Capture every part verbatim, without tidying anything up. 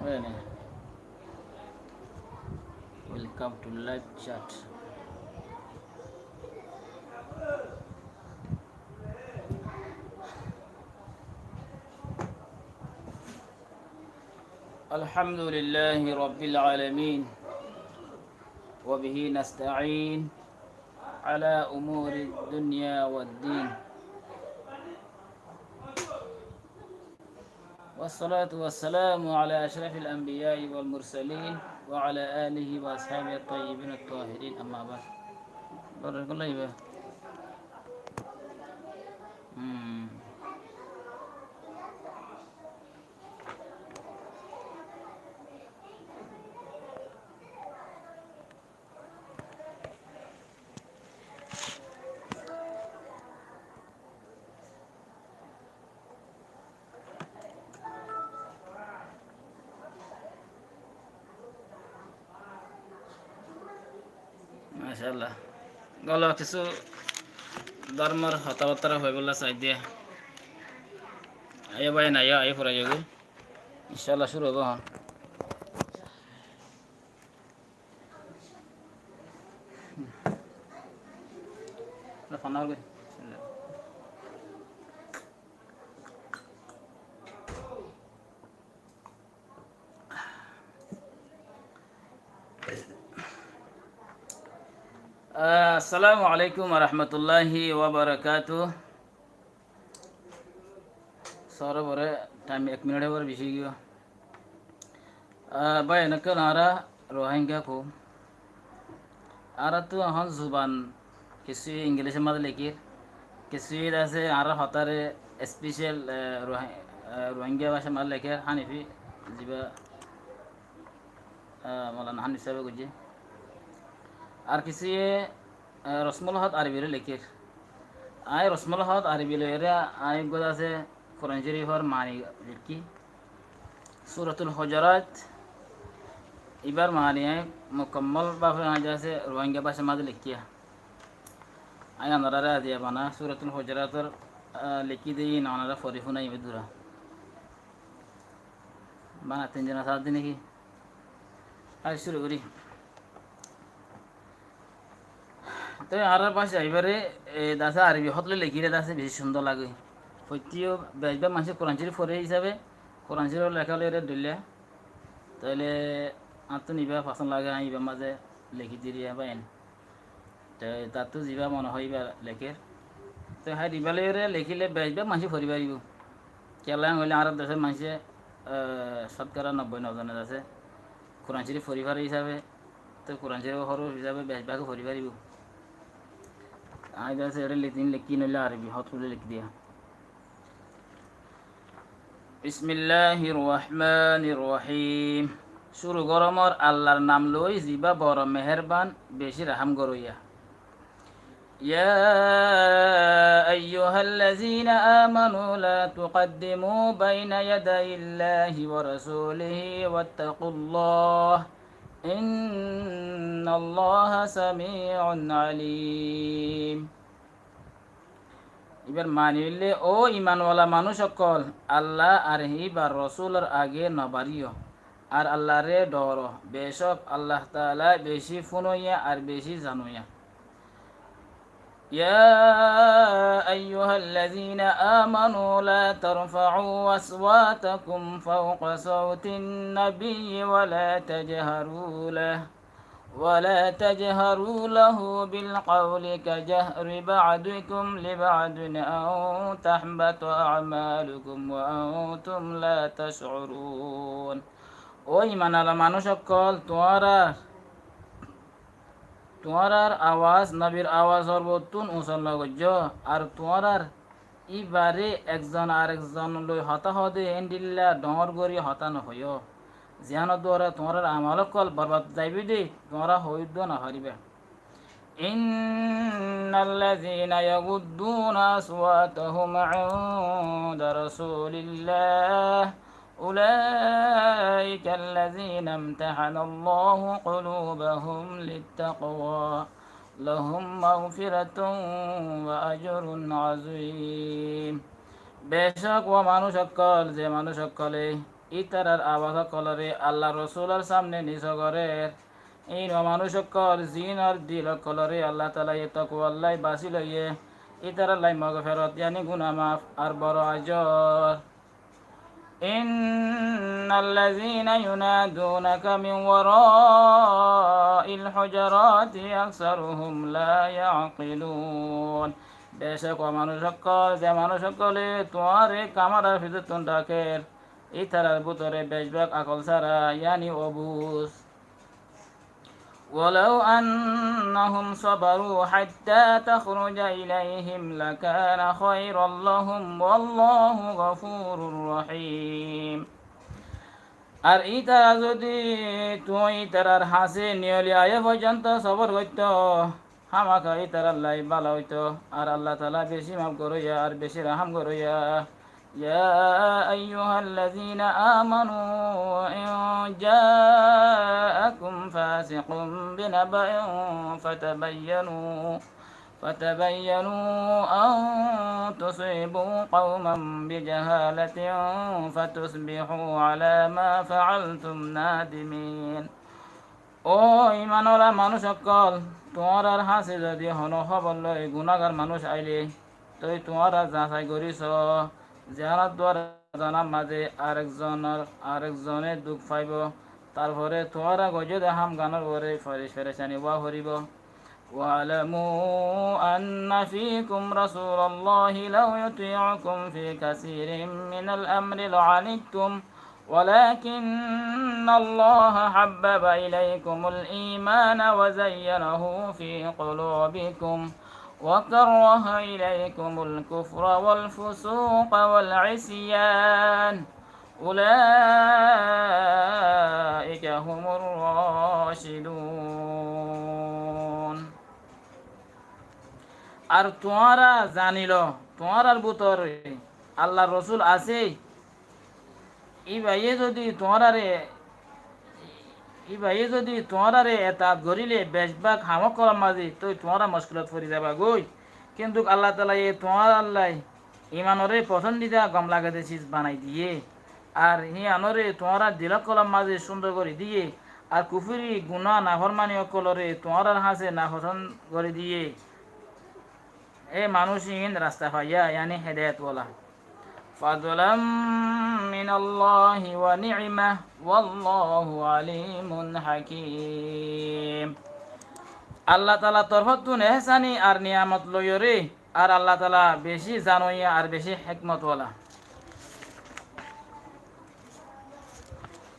Welcome to live chat. الحمد لله رب العالمين، وبه نستعين على أمور الدنيا والدين. والصلاة والسلام على أشرف الأنبياء والمرسلين وعلى آله وأصحابه الطيبين الطاهرين، أما بعد. بارك الله فيك. مم. Macállah. Gólok kissú dórmor hotábattá hoibólla saidde. Aiyó bái, aiyó, aiyó fura zagói. Incállah cúru óibo ehón. Assalamu alaikum wa rahmatullahi wa barakatuh. Sóro bore time ek minute bore beci giyó. Ah, bái, enekká añára Rohingya hoó. Añára tu ehón zuban kissú English or mazé lekír, kissú asé añára hotáre special, eh, Rohi-, eh, Rohingya bácar mazé lekír, Hanifi, ziba, eh, Maulana Hanif sábe goijjé. Ar kissú, eh, Rosmul Hot Arabi re lekír. Añí Rosmul Hot Arabi loiyóre añí uggwá asé Kuran Córifor mani lekí. Suratul Hujurat, ibar mani añí mukammol bábe añí asé Rohingya bácar mazé lekíya. Añí onoráre aziya bana Suratul Hujurator, ah, lekí de, iín onorá fori fúnai ibá dura. Bana tin zona saá de né ki? Añí cúru gorí. Te añárar báca ibáre, e, dase Arabi hót loi lekíle dase beci cúndor lage. Foittí yó beci bák maincé Kuran Córif fore hísabe, Kuran Córif leká loiyóre dóilla. Tóile añáttu ibá fosón lage, añí ibár mazé lekí diri bái. Te tattú zibá mone hoó ibá lekér. Te hái ibá loiyóre lekíle beci bák maincé fori faribó. Kiyólla hoilé añárar decór maincé, e, cótkara nobboi no zone asé Kuran Córif fori fare hísabe, te Kuran Córif hóruf hísabe beci báke fori faribó. Añí dase ere lekin lekí noile Arabi hót loi lekí diya. Bismilláhir rohmánir rohím. Cúru gorómor Allar nam loi, zibá boro meherban, beci rahám goróya. يا أيها الذين آمنوا لا تقدموا بين يدي الله ورسوله واتقوا الله إن الله سميع عليم. Ibar mani óilde, ó imanwala manúic ókkol, Allah ar híbar Rosúlor age no bariyó, ar Allahre dhooro, becók Allah Taala beci fúnoiya ar beci zanoiya. يا أيها الذين آمنوا لا ترفعوا أصواتكم فوق صوت النبي ولا تجهروا له ولا تجهروا له بالقول كجهر بعضكم لبعض أن تحبط أعمالكم وأنتم لا تشعرون. Ó imanwala manúic ókkol, tuáñrar, tuáñrar awaz nobir awazor bóttun uñsó no goijjó, ar tuáñrar íbare ekzon arekzon loi hotá hoóde héndilla dhoóñr gorí hotá no hoiyó. Ziyánor duara tuáñrar amal ókkol borbad zaibói dé, tuáñra hoói uddúa no faribá. إن الذين يغضون أصواتهم عند رسول الله أولئك الذين امتحن الله قلوبهم للتقوى لهم مغفرة وأجر عظيم. Becók ó manúic ókkol, ze manúic ókkole ítarar abas ókkolóre Allar Rosúlor sámne nisó gorér. Íin ó manúic ókkol, ziínor dil ókkolóre Allah taalaye takuwallái basí loiyé, ítarallái mogferot, yáni guná maf ar boro ajor. إن الذين ينادونك من وراء الحجرات أكثرهم لا يعقلون. Becók ó manúic ókkol, ze manúic ókkole tuáñre kamarar fisóttun dhakér, ítarar bútore becbák akol sára, yáni obuz. ولو أنهم صبروا حتى تخرج إليهم لكان خيرا لهم والله غفور رحيم. Ar ítara zodi tuñí ítarar hañsé niyoli aiyé foijjonto sobor goittó, hámaka ítarallái bála óito. Ar Allah taala beci maf goróiya ar beci rahám goróiya. يا أيها الذين آمنوا إن جاءكم فاسق بنبأ فتبينوا، فتبينوا أن تصيبوا قوما بجهالة فتصبحوا على ما فعلتم نادمين. Ó iman ola manúic ókkol, tuáñrar hañsé zodi honó hóbor loi gunágar manúic ailé, toi tuáñra zañsai gorí soó, ziyánor duara zonar mazé arekzonor, arekzone duk faibó, tarfore tuáñra goijjó de ham gánor uore fere-, ferecani wá foribó. واعلموا أن فيكم رسول الله لو يطيعكم في كثير من الأمر لعنتم ولكن الله حبب إليكم الإيمان وزينه في قلوبكم وكره إليكم الكفر والفسوق والعصيان أولئك هم الراشدون. Ar tuáñra zani lo, tuáñrar bútore Allar Rosúl asé, íbaye zodi tuáñrare, íbaye zodi tuáñrare etaat goríle becbák ham ókkolor mazé, toi tuáñra mockilot fori zaiba goi. Kintu Allah taalaye tuáñrallái imanoré fosóndida gom lagede ciz banai diyé, ar híanoré tuáñrar dil ókkolor mazé cúndor gorí diyé, ar kufúri, guná, naformani ókkolóre tuáñrar hañsé nafosón gorí diyé. E manúic iín rasta faiyá, yáni hedayot wala. فضلا من الله ونعمة والله عليم حكيم. Allah taalar torfóttun ehsani ar niyamot loiyoré, ar Allah taala beci zanoiya ar beci hikmot wala.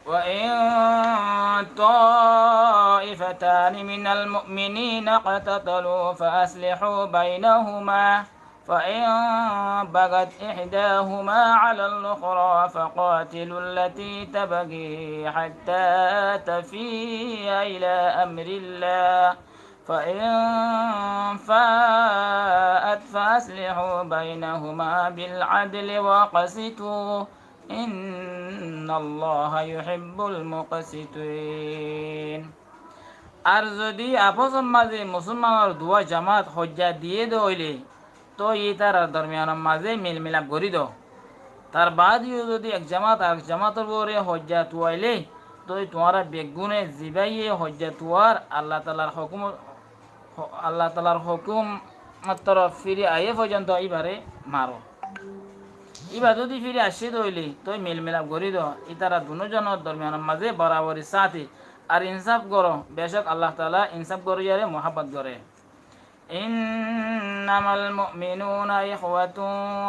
وإن طائفتان من المؤمنين اقتتلوا فأصلحوا بينهما فإن بغت إحداهما على الأخرى فقاتلوا التي تبغي حتى تفيء إلى أمر الله فإن فاءت فأصلحوا بينهما بالعدل وأقسطوا إن الله يحب المقسطين. Ar zodi afosor mazé musolmanor duwá jamat hoijja diyé de óile, toi ítarar dormiyanor mazé milmilaf gorí do. Tar baade yó zodi ek jamat arek jamator uore hoijja tuwailé, toi tuáñra beggúne zibáye hoijja tuwar Allah taalar hókum, Allah taalar hókumor torof firi aiyé foijjonto íbaré maro. Íba zodi firi aiccé de óile, toi milmilaf gorí do, ítara dunújonor dormiyanor mazé boraborir sáñte, ar insáf goró, becók Allah taala insáf goróiyaré muhábbat goré. إنما المؤمنون إخوة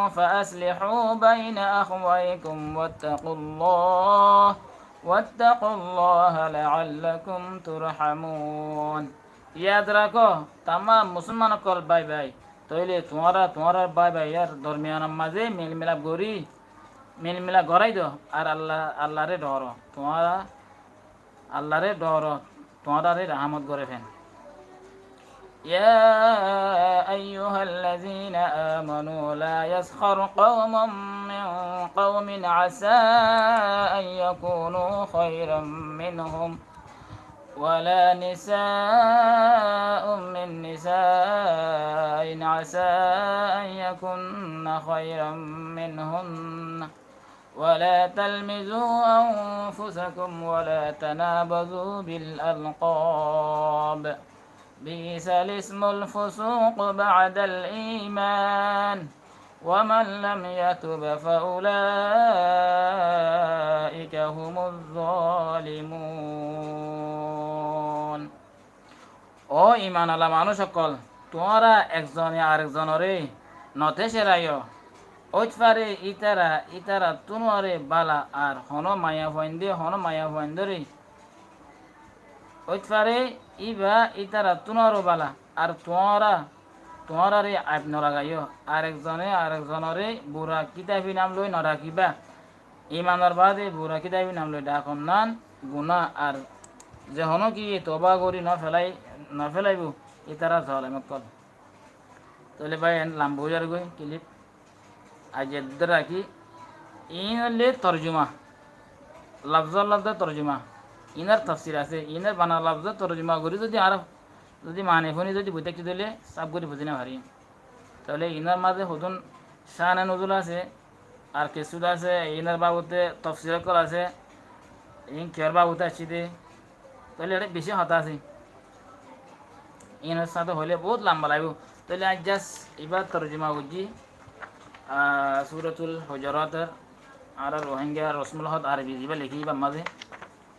فأصلحوا بين أخويكم واتقوا الله، واتقوا الله لعلكم ترحمون. Yad rakó, tamám musolman ókkol bái bái. Tóile tuáñra tuáñrar bái báiyor dormiyanor mazé milmilaf gorí, milmilaf gorái do, ar Allah, Allaré dhoro. Tuáñra Allaré dhoro, tuáñraré rahámot goré fén. يا أيها الذين آمنوا لا يسخر قوم من قوم عسى أن يكونوا خيرا منهم ولا نساء من نساء عسى أن يكن خيرا منهن ولا تلمزوا أنفسكم ولا تنابزوا بالألقاب، بئس الاسم الفسوق بعد الإيمان، ومن لم يتب فأولئك هم الظالمون. Ó iman ola manúic ókkol, tuáñra ekzone arekzonoré notéceraiyó. Óit fare ítara ítarattúnoré bála ar honó maiyafuaindé honó maiyafuaindóre óit fare íba ítarattúnoré bála ar tuáñra tuáñráre aib nolagaiyó. Arekzone arekzonoré bura kítabi nam loi norakíba. Imanor baade bura kítabi nam loi dhakonnán guná. Ar ze honókiye toubá gorí nofélai nofélaibóu ítara zolem ókkol. Tóile bái, en lamba ói zargói kilip. Aijja edde rakí. Iín óilde torjuma. Lafzor lafzor torjuma. Iínor tofsir asé. Iínor bana lafzor torjuma gorí zodi añára zodi mani fúni zodi buzí táki tóile sáf gorí buzí nofarí. Tóile iínor mazé hodún cáne nuzul asé, ar kessú asé, iínor babute tofsir ókkol asé, iín kiyór babute aiccé dé. Tóile eçé bicí hotá asé. Iínor sáte hoilé boóut lamba laibóu. Tóile aññí just ibá torjuma goijjí, ah, Suratul Hujurator, añára Rohingya rosmul hót Arobi zibá lekí ibár mazé.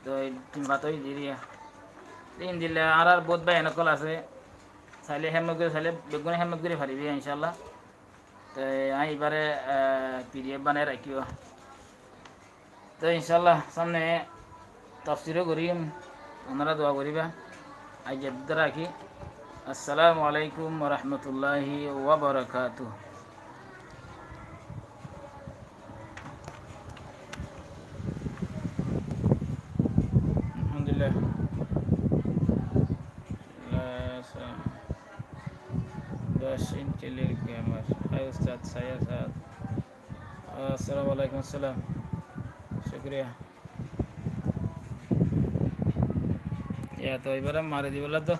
Toi tin fata ói diriya. Te endilla añárar boóut báiyain ókkol asé. Sailé hédmot gorí, sailé beggúne hédmot gorí faribá, incállah. Te aññí ibáre, eh, P D F banai raikká. Te incállah, sámne tofsiró goríyum, onorá dua goríba. Aijja edde rakí. Assalamu alaikum wa rahmatullahi wa barakatuhu. Alhamdulillah. La sa-, Dashin Kilir Gamer. Hi, Ustad, saya saat. Assalamu alaikum, assalam. Shukriya. Ya, to ibáre mari dibolla to.